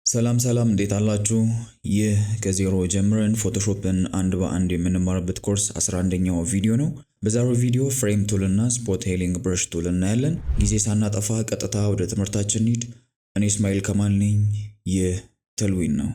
ሰላም ሰላም፣ እንዴት አላችሁ? ይህ ከዜሮ ጀምረን Photoshop ን አንድ በአንድ የምንማርበት ኮርስ 11ኛው ቪዲዮ ነው። በዛሬው ቪዲዮ frame tool እና spot healing brush tool እናያለን። ጊዜ ሳናጠፋ ቀጥታ ወደ ትምህርታችን እንሂድ። እኔ እስማኤል ከማል ነኝ። ይህ ተልዊን ነው።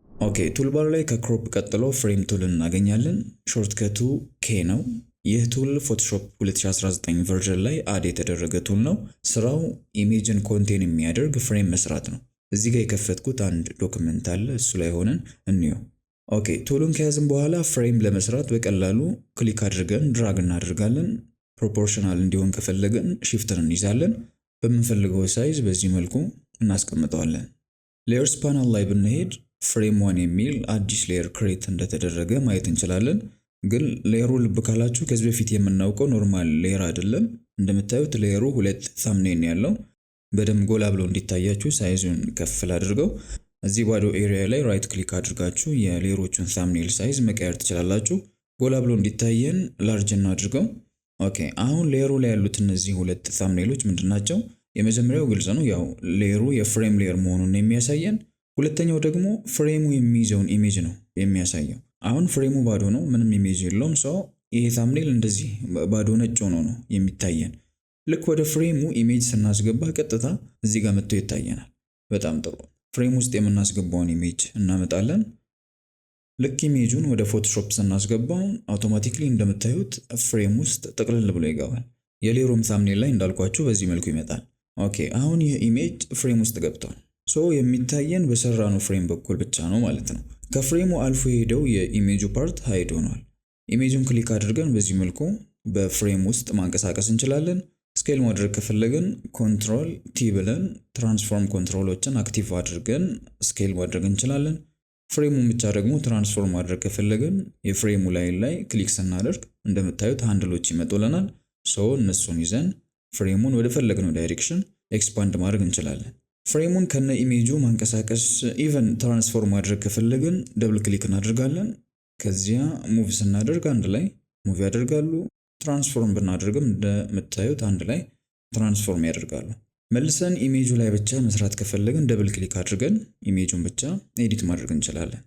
Okay፣ toolbar ላይ ከ crop ቀጥሎ frame tool እናገኛለን። Shortcut ኡ K ነው። ይህ tool Photoshop 2019 version ላይ add የተደረገ tool ነው። ስራው image ን contain የሚያደርግ frame መስራት ነው። እዚህ ጋር የከፈትኩት አንድ document አለ። እሱ ላይ ሆነን እንየው። Okay፣ tool ኡን ከያዝን በኋላ frame ለመስራት በቀላሉ click አድርገን drag እናደርጋለን። Proportional እንዲሆን ከፈለግን shift ን እንይዛለን። በምንፈልገው size በዚህ መልኩ እናስቀምጠዋለን። Layers panel ላይ ብንሄድ frame one የሚል አዲስ layer create እንደተደረገ ማየት እንችላለን። ግን layer ኡ ልብ ካላችሁ ከዚህ በፊት የምናውቀው normal layer አይደለም። እንደምታዩት layer ኡ ሁለት thumbnail ያለው። በደንብ ጎላ ብሎ እንዲታያችሁ size ኡን ከፍ አድርገው እዚህ ባዶ area ላይ right click አድርጋችሁ የ layer ኦቹን thumbnail size መቀየር ትችላላችሁ። ጎላ ብሎ እንዲታየን large እናድርገው። Okay፣ አሁን layer ኡ ላይ ያሉት እነዚህ ሁለት thumbnail ኦች ምንድን ናቸው? የመጀመሪያው ግልጽ ነው፣ ያው layer ኡ የ frame layer መሆኑን የሚያሳየን። ሁለተኛው ደግሞ frame ኡ የሚይዘውን image ነው የሚያሳየው። አሁን frame ኡ ባዶ ነው፣ ምንም image የለውም። So ይሄ thumbnail እንደዚህ ባዶ ነጭ ሆኖ ነው የሚታየን። ልክ ወደ frame ኡ image ስናስገባ ቀጥታ እዚህ ጋር መጥቶ ይታየናል። በጣም ጥሩ። Frame ውስጥ የምናስገባውን image እናመጣለን። ልክ image ኡን ወደ Photoshop ስናስገባው automatically እንደምታዩት frame ውስጥ ጥቅልል ብሎ ይገባል። የ layer ኡም thumbnail ላይ እንዳልኳችሁ በዚህ መልኩ ይመጣል። Okay፣ አሁን ይህ image frame ውስጥ ገብቷል። So የሚታየን በሰራነው frame በኩል ብቻ ነው ማለት ነው። ከ frame ኡ አልፎ የሄደው የ image ኡ part hide ሆኗል። Image ኡን click አድርገን በዚህ መልኩ በ frame ውስጥ ማንቀሳቀስ እንችላለን። Scale ማድረግ ከፈለግን control T ብለን transform control ኦችን active አድርገን scale ማድረግ እንችላለን። Frame ኡን ብቻ ደግሞ transform ማድረግ ከፈለግን የ frame ኡ line ላይ click ስናደርግ እንደምታዩት handle ኦች ይመጡልናል። So እነሱን ይዘን frame ኡን ወደ ፈለግነው direction expand ማድረግ እንችላለን። Frame ኡን ከነ image ኡ ማንቀሳቀስ፣ even transform ማድረግ ከፈለግን double click እናደርጋለን። ከዚያ move ስናደርግ አንድ ላይ move ያደርጋሉ። Transform ብናደርግም እንደምታዩት አንድ ላይ transform ያደርጋሉ። መልሰን ኢሜጁ ላይ ብቻ መስራት ከፈለግን double click አድርገን image ኡን ብቻ edit ማድረግ እንችላለን።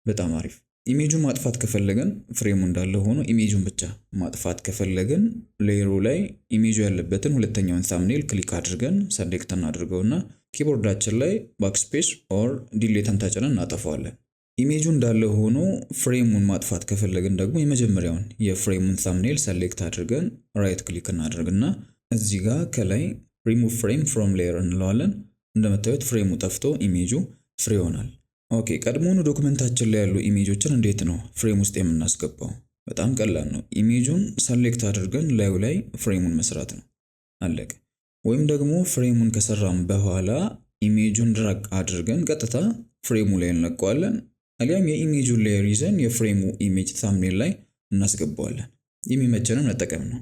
በጣም አሪፍ። Image ኡን ማጥፋት ከፈለግን፣ frame ኡ እንዳለ ሆኖ image ኡን ብቻ ማጥፋት ከፈለግን፣ layer ኡ ላይ image ኡ ያለበትን ሁለተኛውን thumbnail click አድርገን select እናድርገውና keyboard ኣችን ላይ backspace or delete ን ተጭነን እናጠፋዋለን። ኢሜጁ እንዳለ ሆኖ frame ኡን ማጥፋት ከፈለግን ደግሞ የመጀመሪያውን የ frame ኡን thumbnail select አድርገን right click እናድርግና እዚህ ጋር ከላይ ሪሙቭ ፍሬም ፍሮም ሌየር እንለዋለን። እንደምታዩት frame ኡ ጠፍቶ image ኡ free ይሆናል። Okay፣ ቀድሞውኑ document ኣችን ላይ ያሉ image ኦችን እንዴት ነው frame ውስጥ የምናስገባው? በጣም ቀላል ነው። Image ኡን select አድርገን ላዩ ላይ frame ኡን መስራት ነው። አለቀ። ወይም ደግሞ frame ኡን ከሰራን በኋላ image ኡን drag አድርገን ቀጥታ frame ኡ ላይ እንለቀዋለን። አሊያም የ image ኡን layer ይዘን የ frame ኡ image thumbnail ላይ እናስገባዋለን። የሚመቸንን መጠቀም ነው።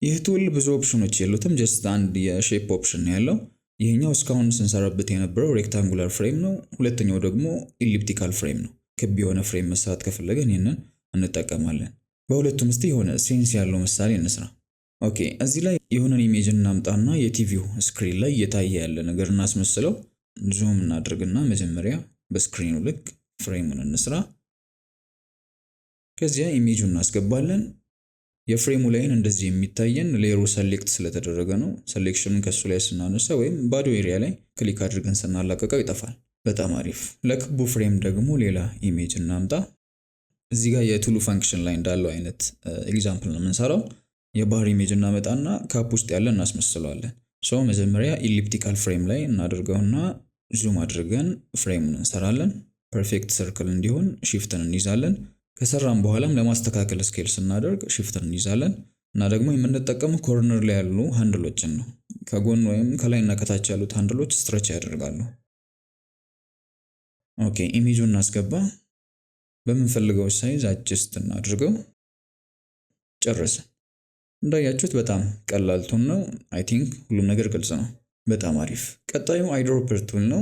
ይህ tool ብዙ option ኦች የሉትም። Just አንድ የ shape option ነው ያለው። ይህኛው እስካሁን ስንሰራበት የነበረው rectangular frame ነው። ሁለተኛው ደግሞ elliptical frame ነው። ክብ የሆነ frame መስራት ከፈለገን ይህንን እንጠቀማለን። በሁለቱም እስቲ የሆነ sense ያለው ምሳሌ እንስራ። Okay፣ እዚህ ላይ የሆነን image እናምጣና የ TV ው screen ላይ እየታየ ያለ ነገር እናስመስለው። Zoom እናድርግና መጀመሪያ በ screen ኡ ልክ frame ኡን እንስራ። ከዚያ image ኡን እናስገባለን። የ frame ኡ line እንደዚህ የሚታየን layer ኡ select ስለተደረገ ነው። Selection ኡን ከሱ ላይ ስናነሳ ወይም ባዶ area ላይ click አድርገን ስናላቀቀው ይጠፋል። በጣም አሪፍ። ለክቡ frame ደግሞ ሌላ image እናምጣ። እዚህ ጋር የ tool ኡ function ላይ እንዳለው አይነት example ነው የምንሰራው። የ bar image እናመጣና cup ውስጥ ያለ እናስመስለዋለን። So መጀመሪያ elliptical frame ላይ እናደርገውና zoom አድርገን frame ኡን እንሰራለን። Perfect circle እንዲሆን shift ን እንይዛለን። ከሰራን በኋላም ለማስተካከል scale ስናደርግ shift ን እንይዛለን እና ደግሞ የምንጠቀመው corner ላይ ያሉ handle ኦችን ነው። ከጎን ወይም ከላይና ከታች ያሉት handle ኦች stretch ያደርጋሉ። Okay፣ image ኡን እናስገባ። በምንፈልገው size adjust እናድርገው። ጨረስን። እንዳያችሁት በጣም ቀላል tool ነው። I think ሁሉም ነገር ግልጽ ነው። በጣም አሪፍ። ቀጣዩ eyedropper tool ነው።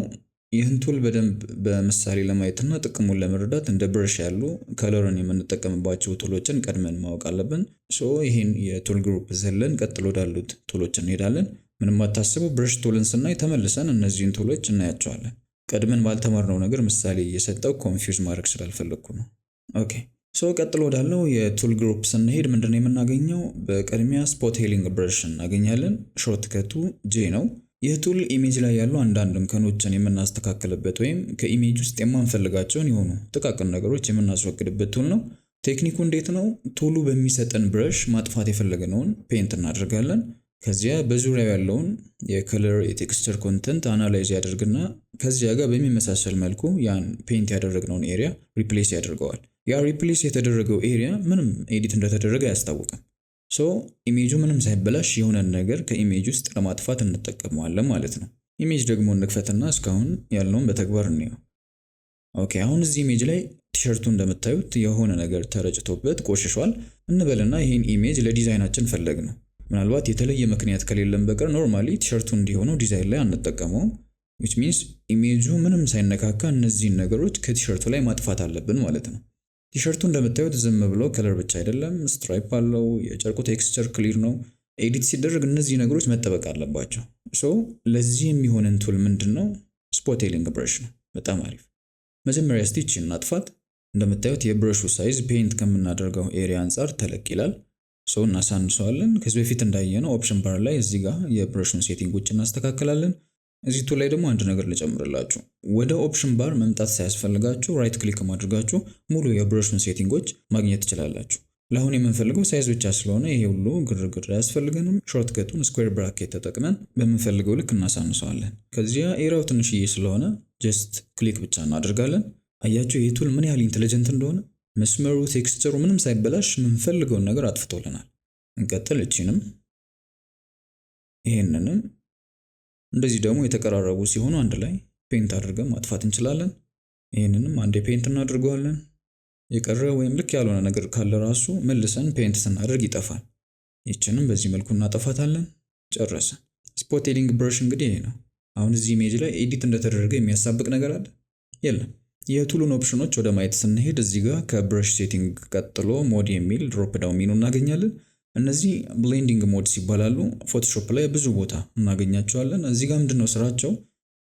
ይህን tool በደንብ በምሳሌ ለማየትና ጥቅሙን ለመረዳት እንደ brush ያሉ color ን የምንጠቀምባቸው tool ኦችን ቀድመን ማወቅ አለብን። So ይህን የ tool group ዘለን ቀጥሎ ወዳሉት tool ኦች እንሄዳለን። ምንም አታስቡ፣ brush tool ን ስናይ ተመልሰን እነዚህን tool ኦች እናያቸዋለን። ቀድመን ባልተማርነው ነገር ምሳሌ እየሰጠው confuse ማድረግ ስላልፈለግኩ ነው። Okay, so ቀጥሎ ወዳለው የ tool group ስንሄድ ምንድነው የምናገኘው? በቅድሚያ spot healing brush እናገኛለን። Shortcut ኡ J ነው። ይህ tool image ላይ ያሉ አንዳንድ እንከኖችን የምናስተካክልበት ወይም ከ image ውስጥ የማንፈልጋቸውን የሆኑ ጥቃቅን ነገሮች የምናስወግድበት tool ነው። Technique ኡ እንዴት ነው? Tool ኡ በሚሰጠን brush ማጥፋት የፈለግነውን paint እናደርጋለን። ከዚያ በዙሪያው ያለውን የ color፣ የ texture content analyze ያደርግና ከዚያ ጋር በሚመሳሰል መልኩ ያን paint ያደረግነውን area replace ያደርገዋል። ያ replace የተደረገው area ምንም edit እንደተደረገ አያስታውቅም። So image ኡ ምንም ሳይበላሽ የሆነን ነገር ከ image ውስጥ ለማጥፋት እንጠቀመዋለን ማለት ነው። Image ደግሞ እንክፈትና እስካሁን ያልነውን በተግባር እንየው። Okay, አሁን እዚህ image ላይ ቲሸርቱ እንደምታዩት የሆነ ነገር ተረጭቶበት ቆሽሿል እንበልና ይህን image ለ design ኣችን ፈለግነው። ምናልባት የተለየ ምክንያት ከሌለን በቀር normally ቲሸርቱ እንዲህ ሆኖ ዲዛይን ላይ አንጠቀመውም። Which means image ኡ ምንም ሳይነካካ እነዚህን ነገሮች ከቲሸርቱ ላይ ማጥፋት አለብን ማለት ነው። ቲሸርቱ እንደምታዩት ዝም ብሎ color ብቻ አይደለም፣ stripe አለው፣ የጨርቁ texture clear ነው። Edit ሲደረግ እነዚህ ነገሮች መጠበቅ አለባቸው። So ለዚህ የሚሆንን tool ምንድን ነው? Spot healing brush ነው። በጣም አሪፍ። መጀመሪያ እስቲ ይቺን እናጥፋት። እንደምታዩት የ brush ኡ size paint ከምናደርገው area አንጻር ተለቅ ይላል። So እናሳንሰዋለን። ከዚህ በፊት እንዳየነው option bar ላይ እዚህ ጋር የ brush ኡን setting ኦች እናስተካክላለን። እዚህ tool ላይ ደግሞ አንድ ነገር ልጨምርላችሁ። ወደ option bar መምጣት ሳያስፈልጋችሁ right click አድርጋችሁ ሙሉ የ brush ኡን setting ኦች ማግኘት ትችላላችሁ። ለአሁን የምንፈልገው size ብቻ ስለሆነ ይሄ ሁሉ ግርግር አያስፈልገንም። Shortcut ኡን square bracket ተጠቅመን በምንፈልገው ልክ እናሳንሰዋለን። ከዚያ area ው ትንሽዬ ስለሆነ just click ብቻ እናደርጋለን። አያችሁ ይህ tool ምን ያህል intelligent እንደሆነ። መስመሩ፣ texture ኡ ምንም ሳይበላሽ የምንፈልገውን ነገር አጥፍቶልናል። እንቀጥል። እቺንም ይሄንንም እንደዚህ ደግሞ የተቀራረቡ ሲሆኑ አንድ ላይ paint አድርገን ማጥፋት እንችላለን። ይህንንም አንዴ paint እናድርገዋለን። የቀረ ወይም ልክ ያልሆነ ነገር ካለ ራሱ መልሰን paint ስናደርግ ይጠፋል። ይችንም በዚህ መልኩ እናጠፋታለን። ጨረስን። Spot healing brush እንግዲህ ይሄ ነው። አሁን እዚህ image ላይ edit እንደተደረገ የሚያሳብቅ ነገር አለ? የለም። የ tool ኡን option ኦች ወደ ማየት ስንሄድ እዚህ ጋር ከ brush setting ቀጥሎ mode የሚል drop down menu እናገኛለን። እነዚህ blending modes ይባላሉ። Photoshop ላይ ብዙ ቦታ እናገኛቸዋለን። እዚህ ጋር ምንድን ነው ስራቸው?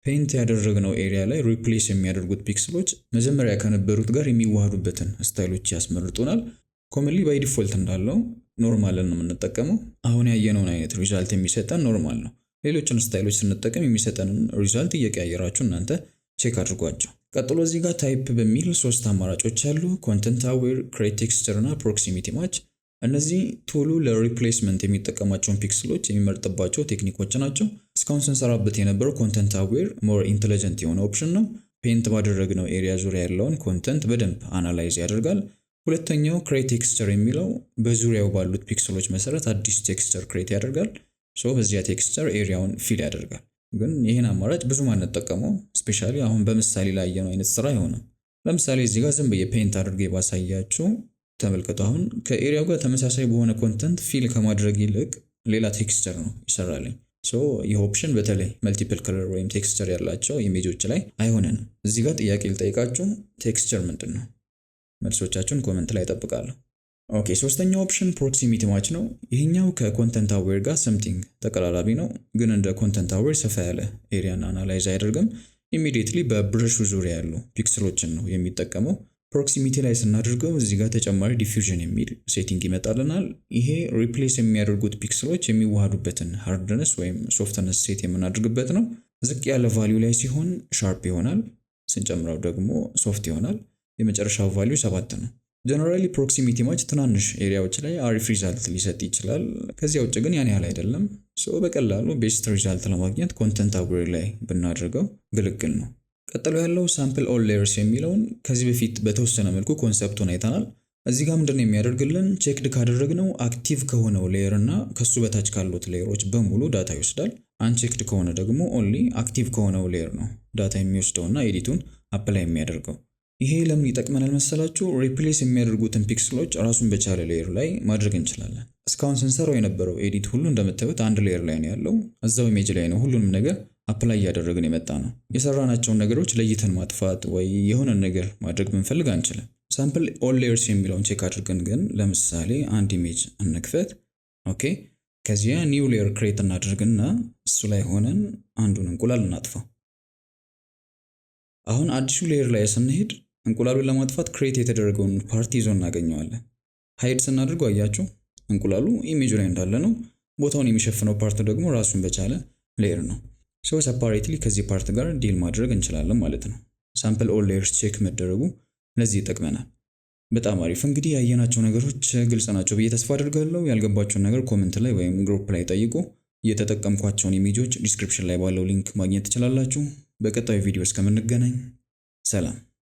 Paint ያደረግነው area ላይ replace የሚያደርጉት pixel ኦች መጀመሪያ ከነበሩት ጋር የሚዋሃዱበትን style ኦች ያስመርጡናል። Commonly by default እንዳለው normal ን ነው የምንጠቀመው። አሁን ያየነውን አይነት result የሚሰጠን normal ነው። ሌሎችን style ኦች ስንጠቀም የሚሰጠንን result እየቀያየራችሁ እናንተ check አድርጓቸው። ቀጥሎ እዚህ ጋር type በሚል ሶስት አማራጮች አሉ። Content aware፣ create texture እና proximity match። እነዚህ tool ኡ ለ replacement የሚጠቀማቸውን pixel ኦች የሚመርጥባቸው technique ኦች ናቸው። እስካሁን ስንሰራበት የነበረው content aware more intelligent የሆነ option ነው። Paint ባደረግነው area ዙሪያ ያለውን content በደንብ analyze ያደርጋል። ሁለተኛው create texture የሚለው በዙሪያው ባሉት pixel ኦች መሰረት አዲስ texture create ያደርጋል። So በዚያ texture area ውን fill ያደርጋል። ግን ይህን አማራጭ ብዙም አንጠቀመው። Especially አሁን በምሳሌ ላይ ያየነው አይነት ስራ አይሆንም። ለምሳሌ እዚህ ጋር ዝም ብዬ paint አድርጌ ባሳያችሁ ተመልከቱ። አሁን ከ area ው ጋር ተመሳሳይ በሆነ content fill ከማድረግ ይልቅ ሌላ texture ነው ይሰራልኝ። So ይህ option በተለይ multiple color ወይም texture ያላቸው image ኦች ላይ አይሆነንም። እዚህ ጋር ጥያቄ ልጠይቃችሁ፣ texture ምንድን ነው? መልሶቻችሁን comment ላይ እጠብቃለሁ። Okay, ሶስተኛው option proximity match ነው። ይህኛው ከ content aware ጋር something ተቀራራቢ ነው፣ ግን እንደ content aware ሰፋ ያለ area ን analyze አያደርግም። Immediately በ brush ኡ ዙሪያ ያሉ pixel ኦችን ነው የሚጠቀመው። Proximity ላይ ስናደርገው እዚህ ጋር ተጨማሪ diffusion የሚል setting ይመጣልናል። ይሄ replace የሚያደርጉት pixel ኦች የሚዋሃዱበትን hardness ወይም softness set የምናደርግበት ነው። ዝቅ ያለ value ላይ ሲሆን sharp ይሆናል፣ ስንጨምረው ደግሞ soft ይሆናል። የመጨረሻው value 7 ነው። Generally proximity match ትናንሽ area ዎች ላይ አሪፍ result ሊሰጥ ይችላል። ከዚያ ውጭ ግን ያን ያህል አይደለም። So በቀላሉ best result ለማግኘት content aware ላይ ብናደርገው ግልግል ነው። ቀጥሎ ያለው sample all layers የሚለውን ከዚህ በፊት በተወሰነ መልኩ concept ኡን አይተናል። እዚህ ጋር ምንድነው የሚያደርግልን? Checked ካደረግነው active ከሆነው layer እና ከሱ በታች ካሉት layer ኦች በሙሉ data ይወስዳል። Unchecked ከሆነ ደግሞ only active ከሆነው layer ነው data የሚወስደው እና edit ኡን apply የሚያደርገው። ይሄ ለምን ይጠቅመናል መሰላችሁ? Replace የሚያደርጉትን pixel ኦች ራሱን በቻለ layer ላይ ማድረግ እንችላለን። እስካሁን ስንሰራው የነበረው edit ሁሉ እንደምታዩት አንድ layer ላይ ነው ያለው። እዛው image ላይ ነው ሁሉንም ነገር apply እያደረግን የመጣ ነው። የሰራናቸውን ነገሮች ለይተን ማጥፋት ወይ የሆነ ነገር ማድረግ ብንፈልግ አንችልም። Sample all layers የሚለውን check አድርገን ግን ለምሳሌ አንድ image እንክፈት። Okay፣ ከዚያ new layer create እናድርግና እሱ ላይ ሆነን አንዱን እንቁላል እናጥፋው። አሁን አዲሱ layer ላይ ስንሄድ እንቁላሉን ለማጥፋት create የተደረገውን part ይዞ እናገኘዋለን። Hide ስናደርገው አያችሁ፣ እንቁላሉ ኢሜጁ ላይ እንዳለ ነው። ቦታውን የሚሸፍነው part ደግሞ ራሱን በቻለ layer ነው። So separately ከዚህ part ጋር deal ማድረግ እንችላለን ማለት ነው። Sample all layers check መደረጉ ለዚህ ይጠቅመናል። በጣም አሪፍ። እንግዲህ ያየናቸው ነገሮች ግልጽ ናቸው ብዬ ተስፋ አድርጋለሁ። ያልገባችሁን ነገር comment ላይ ወይም group ላይ ጠይቁ። የተጠቀምኳቸውን image ኦች description ላይ ባለው link ማግኘት ትችላላችሁ። በቀጣዩ ቪዲዮ እስከምንገናኝ ሰላም።